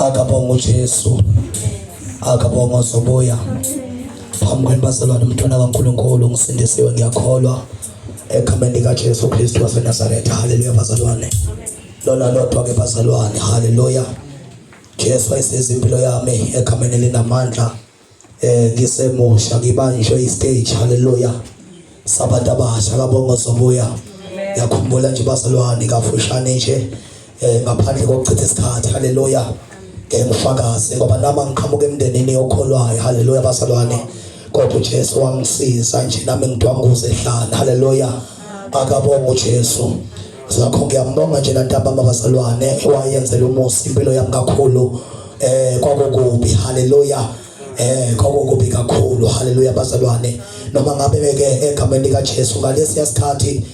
Akabonga uJesu. Akabonga ozobuya. Phambi kwenu bazalwane umntwana kaNkulunkulu ngisindisiwe ngiyakholwa egameni likaJesu Kristu waseNazaretha. Haleluya bazalwane. Lona lodwa ke bazalwane. Haleluya. Jesu wayisiza impilo yami egameni elinamandla. Ngisemusha ngibanjwe istage. Haleluya. Sabantu abasha kabonga zobuya. Ngiyakhumbula nje bazalwane kafushane nje ngaphandle kokuchitha isikhathi. Haleluya. Ngeke ngifakaze ngoba nami ngiqhamuka emndenini okholwayo. Haleluya bazalwane. Kodwa uJesu wangisiza nje nami ngidwanguze ehlane. Haleluya. Akabonga uJesu. Zakho ngiyambonga nje nantambama bazalwane wayenzela umusa impilo yami kakhulu. Kwakukubi. Haleluya. Kwakukubi kakhulu. Haleluya bazalwane. Noma ngabe ke egameni lika Jesu ngalesiya sikhathi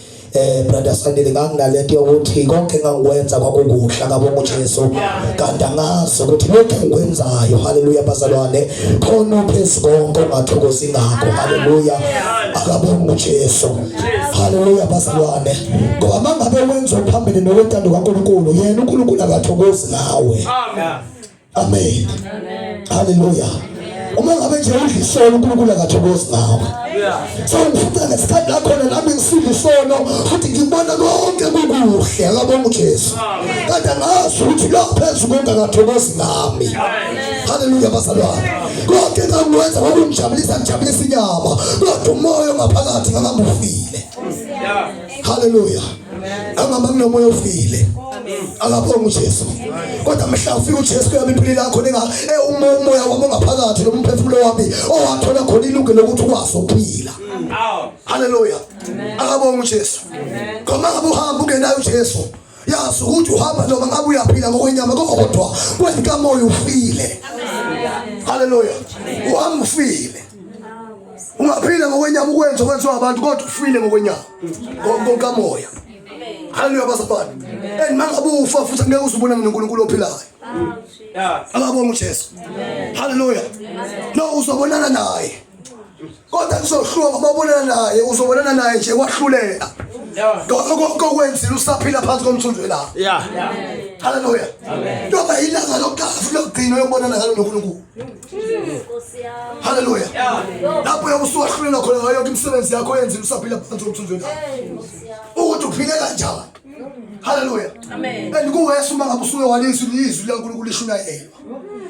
brother Sandile nganginalento yokuthi konke engangikwenza kwakukuhle ngabonga uJesu kanti angazi ukuthi lokho engikwenzayo. Haleluya bazalwane, khona phezu konke ongathokozi ngakho. Haleluya, akabonga uJesu. Haleluya bazalwane, ngoba mangabe wenza phambili nokwentando kaNkulunkulu, yena uNkulunkulu akathokozi ngawe. Amen. Haleluya. Uma ngabe nje udla isono uNkulunkulu akathokozi ngawe. So ngifuca ngesikhathi la khona nami ngisidla isono futhi ngibona konke kukuhle akabonga uJesu. Kanti angazi ukuthi lo phezu konke akathokozi ngami. Haleluya bazalwane. Konke engangikwenza kwakungijabulisa ngijabulisa inyama kodwa umoya ongaphakathi ngangambufile. Haleluya. Angihamba kunomoya ofile. Akabonga uJesu. Kodwa mhla ufika uJesu kuyami impilo yakho ninga umoya wami ongaphakathi nomphefumulo wami owathola khona ilungelo lokuthi ukwazi ukuphila. Haleluya. Akabonga uJesu. Ngoba ngabe uhamba ungenayo uJesu, yazi ukuthi uhamba noma ngabe uyaphila ngokwenyama kodwa kwelikamoya ufile. Haleluya. Uhamba ufile. Ungaphila ngokwenyama ukwenza okwenziwa abantu kodwa ufile ngokwenyama. Ngokamoya. Haleluya bazalwane. And mangabe ufa futhi angeke uzubona noNkulunkulu ophilayo. Akabonga uJesu. Haleluya. No uzobonana naye. Kodwa kuzohluka ngoba ubonana naye, uzobonana naye nje kwahlulela. Kokwenzile usaphila phansi komthunzi welanga. Haleluya. Noma ilanga lokuqala futhi lokugcina uyobonana ngalo noNkulunkulu. Haleluya. Lapho uyobe usuwahlulela khona ngayo yonke imisebenzi yakho oyenzile usaphila phansi komthunzi welanga. Ukuthi uphile kanjani. Haleluya. Amen. And kuwesi uma ngabe usuke walizwa izwi likaNkulunkulu lishunyayelwa.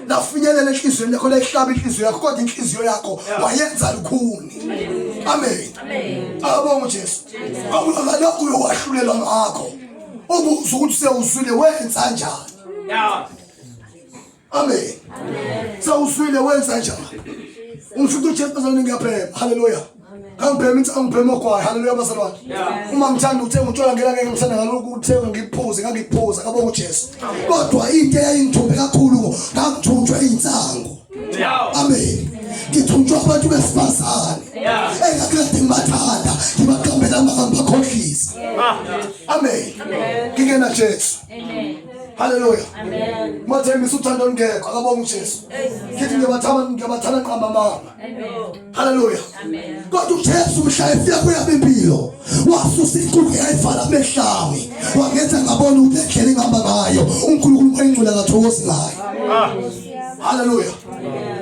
Lafinyelela enhliziyweni yakho layihlaba inhliziyo yakho kodwa inhliziyo yakho wayenza lukhuni. Amen. Amen. Abonga uJesu. Awungalokhu uyowahlulelwa ngakho. Ubuza ukuthi sewuzwile wenza kanjani. Amen. Sewuzwile wenza kanjani. Ungifica uJesu bazalwane ngiyaphema. Haleluya. Ngangibhema insangu ngibhema ogwayi. Haleluya bazalwane. Uma ngithanda ukuthenga utshwala ngela ngeke ngithanda ngalokhu ukuthenga ngiphuze ngangiphuza ngabonga uJesu. Kodwa into eyayingithumbe kakhulu ngangithunjwe insangu. Amen. Ngithunjwa abantu besifazane. Engakade ngibathanda ngibaqambela amanga ngibakhohlisa. Amen. Ngingena Jesu. Haleluya. Amen. Mathembisa uthando olungekho akabonga uJesu. Ngithi ngiyabathanda ngiyabathanda qamba mama. Haleluya. Amen. Kodwa uJesu mhla efika kuyami impilo wasusa inqubo yayivala amehlami wangenza ngabona ukuthi endlela engihamba ngayo uNkulunkulu oyingcwele akathokozi ngayo. Haleluya.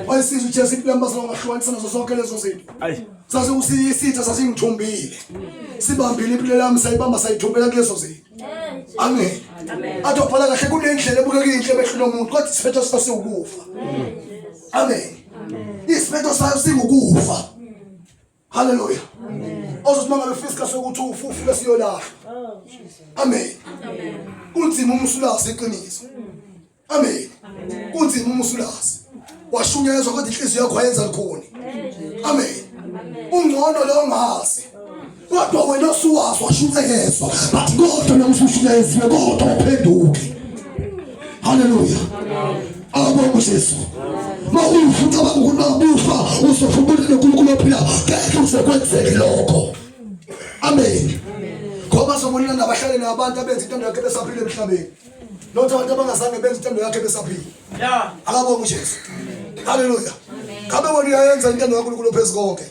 Wayesiza uJesu impilo yami bazongahlukanisa nazo zonke lezo zinto. Sase usisitha sasingithumbile. Sibambile impilo yami sayibamba sayithumbela kulezo zinto. Amen. Athi wabhala kahle kunendlela ebukeka inhle emehlweni omuntu kodwa isiphetho sayo siwukufa. Amen. Isiphetho sayo singukufa. Haleluya. Ozothi mangabe ufika sokuthi ufa ufike siyolahla. Amen. Kunzima uma usulazi iqiniso. Amen. Kunzima uma usulazi. Washunyezwa kodwa inhliziyo yakho wayenza lukhuni. Amen. Ungcono lo ongazi. Kodwa wena osuwazi washunyezwa. But kodwa noma usushunyezwe kodwa uphenduke. Haleluya. Abonga uJesu. Mawufa ucabanga ukuthi mabufa uzofumana noNkulunkulu ophila ngeke uzokwenzeke lokho. Amen. Ngoba sobonana nabahlali nabantu abenza intando yakhe besaphila emhlabeni. Not abantu abangazange benze intando yakhe besaphila. Yeah. Akabonga uJesu. Haleluya. Ngabe wena uyayenza intando kaNkulunkulu phezu konke.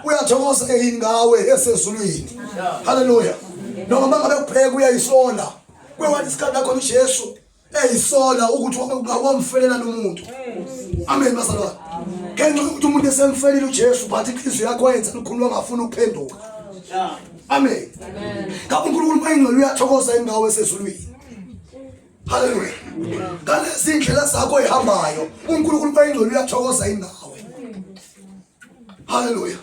Uyathokoza yini ngawe esezulwini. Haleluya. Noma mangabe kupheka uyayisola. Kwewathi isikhathi lakho uJesu. Eyisola ukuthi wamfelela lo muntu. Amen bazalwane. Ngenxa yokuthi umuntu esemfelile uJesu but inhliziyo yakhe wayenza lukhulu wangafuna ukuphenduka. Amen. Ngakho uNkulunkulu mayingcwele uyathokoza ingawe esezulwini. Haleluya. Ngalezi indlela zakho oyihambayo, uNkulunkulu mayingcwele uyathokoza ingawe. Haleluya.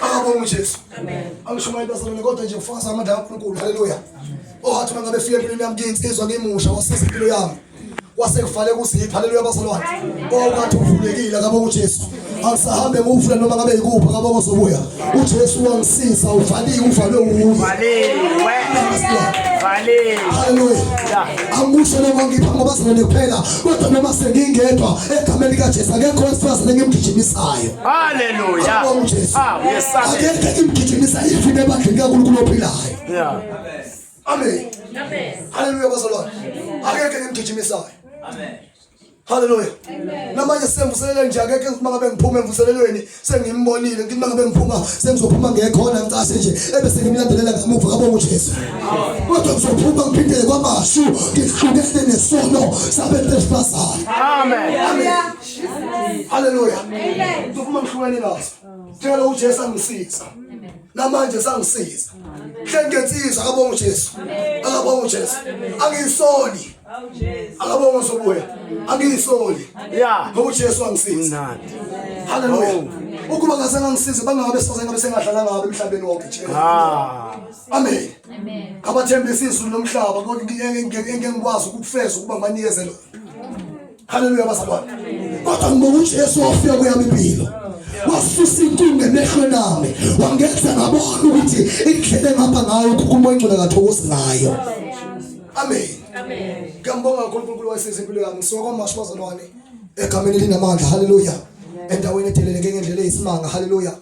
Akabonga uJesu. Amen. Angishumayeli bazalwane kodwa nje ufakaza amandla kaNkulunkulu. Haleluya. Oh athi mangabe fika empilweni yami ngiyinsizwa ngimusha wasiza impilo yami. Kwase kuvale kuzipha. Haleluya bazalwane. Oh ngathi uvulekile akabonga uJesu. Angisahambe nguvula noma ngabe yikuphi akabonga uzobuya. uJesu wangisiza uvaliwe uvalwe uye. Valiwe. Valiwe. Haleluya. Angisho noma ngipha ngoba bazalwane kuphela kodwa noma sengingedwa egameni likaJesu akekho wesifazane engimgijimisayo. Haleluya. Akubonga uJesu. Ah, uyesabela. Akekho engimgijimisa ifike ebandleni kaNkulunkulu ophilayo. Yeah. Amen. Amen. Haleluya bazalwane. Akekho engimgijimisayo. Amen. Haleluya. Namanje semvuselele nje akekho uma ngabe ngiphuma emvuselelweni sengimbonile ngithi uma ngabe ngiphuma sengizophuma ngekhona ngicashe nje ebese ngimlandelela ngamuva kabonga uJesu. Kodwa ngizophuma ngiphindele kwamashu ngihlukene nesono sabantu besifazane. Amen. Amen. Haleluya. Amen. Ngizophuma ngihlukene naso. Njalo uJesu angisiza. Namanje sangisiza. Hlenge insizwa akabonga uJesu. Akabonga uJesu. Angiyisoli. Akabonga uzobuya. Angiyisoli. Yeah. Ngoba uJesu angisiza. Mnandi. Haleluya. Oh. Ukuba ngase ngangisize bangabe soze ngabe sengadlala ngabe emhlabeni wonke nje. Ah. Amen. Amen. Ngabathembisa izulu nomhlaba kodwa ngeke ngikwazi ukufeza ukuba ngibanikeze lona. Haleluya bazalwane. Kodwa ngibonga uJesu wafika kuyami impilo. Wasusa inkungu emehlweni ami. Wangenza ngabona ukuthi indlela engihamba ngayo ukhuluma ingcwele kathokozi ngayo. Amen. Amen. Ngiyambonga kakhulu uNkulunkulu wayesiza impilo yami. Ngisuka kwamashu bazalwane egameni elinamandla. Haleluya. Endaweni edeleleke ngendlela eyisimanga. Haleluya.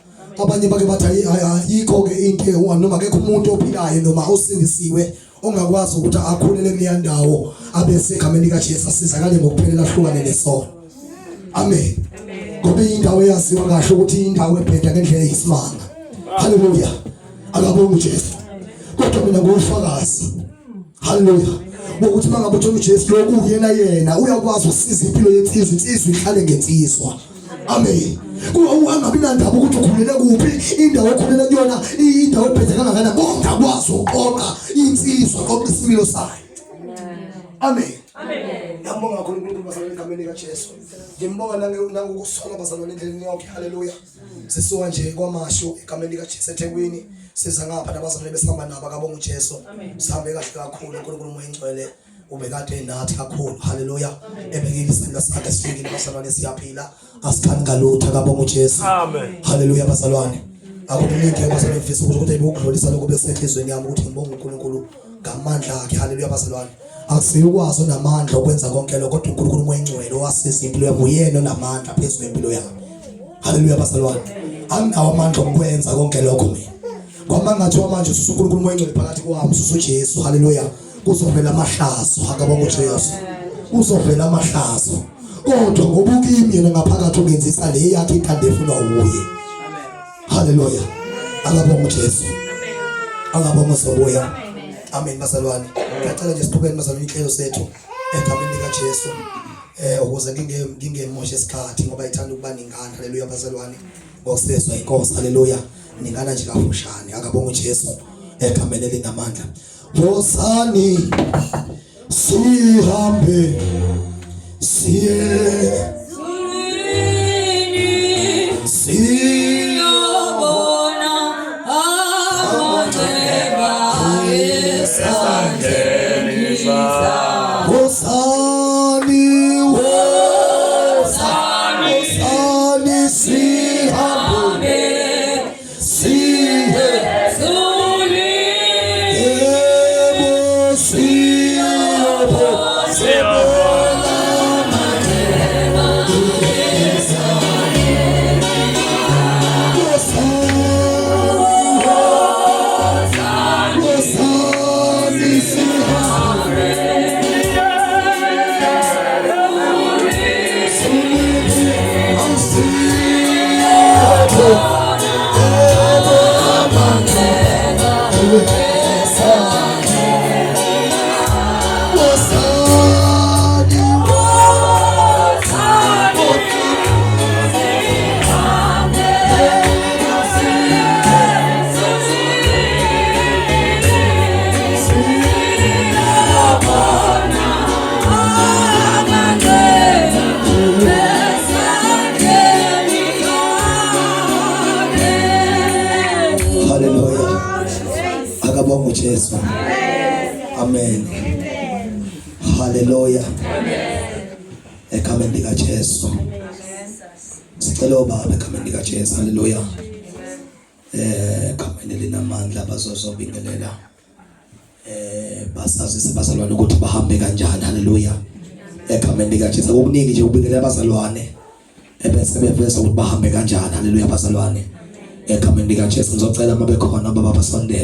Abanye bake bathi ayikho ke into noma akekho umuntu ophilayo noma osindisiwe ongakwazi ukuthi akhulele kuleya ndawo abe segameni likaJesu asizakale ngokuphelela ahlukane nesono. Amen. Ngoba indawo eyaziwa kahle ukuthi indawo ebheda ngendlela eyisimanga. Haleluya. Akabonga uJesu. Kodwa mina ngufakazi. Haleluya. Ngokuthi mangabe uthola uJesu lokhu uyena yena uyakwazi ukusiza impilo yensizwa, insizwa ihlale ngensizwa. Amen. Kuwa angabi nandaba ukuthi ukhulele kuphi, indawo okhulele kuyona indawo ebhede kangakanani, kodwa akwazi ukuqoqa insizwa, qoqa isimilo sayo. Amen. Amen. Ngiyambonga kakhulu uNkulunkulu bazalwane egameni likaJesu. Ngimbonga nangokusola bazalwane endleleni yonke. Haleluya. Sisuka nje kwamashu egameni likaJesu eThekwini. Siza ngapha nabazalwane besihamba nabo akabonga uJesu. Sihambe kahle kakhulu uNkulunkulu umoya ingcwele ubekade nathi kakhulu. Haleluya. Ebekile isandla sakhe sifikile bazalwane siyaphila. Asikhani ngalutho akabonga uJesu. Amen. Haleluya bazalwane. Akukuningi bazalwane ngifisa ukuthi ukuthi ukudlulisa lokho besenhlizweni yami ukuthi ngibonge uNkulunkulu ngamandla akhe. Haleluya bazalwane. Akusiyo ukwazi onamandla okwenza konke lokho kodwa uNkulunkulu umoya ingcwele owasiza impilo yami uyena onamandla phezu kwempilo yami. Haleluya bazalwane. Anginawo amandla okwenza konke lokho mina. Kwama ngathiwa manje ususa uNkulunkulu umoya ingcwele phakathi kwami ususa uJesu. Haleluya. Kuzovela amahlazo akabonga uJesu. Kuzovela amahlazo. Kodwa ngoba ukimi yena ngaphakathi ungenzisa le yakhe intando efunwa uye. Haleluya. Akabonga uJesu. Akabonga uzobuya. Amen bazalwane. Ngiyacela nje siqhubeke bazalwane inhlelo zethu egameni likaJesu. Ukuze ngingemoshe isikhathi ngoba ithanda ukuba ningana. Haleluya bazalwane. Ngosezwa inkosi. Haleluya. Ningana nje kafushane. Akabonga uJesu egameni elinamandla. Wozani sihambe siye Siyobona amaxeba esandleni sakhe. Wozani wozani wozani sihambe siye yebo siyobona Wozani sihambe Amen. Hallelujah. Amen. Egameni lika Jesu. Sicela obaba egameni lika Jesu. Hallelujah. Eh egameni linamandla bazozobingelela. Eh basazise bazalwane ukuthi bahambe kanjani. Hallelujah. Egameni lika Jesu. Okuningi nje ubingelela abazalwane ebese beveza ukuthi bahambe kanjani. Hallelujah bazalwane. Egameni lika Jesu ngizocela uma bekhona baba basondele.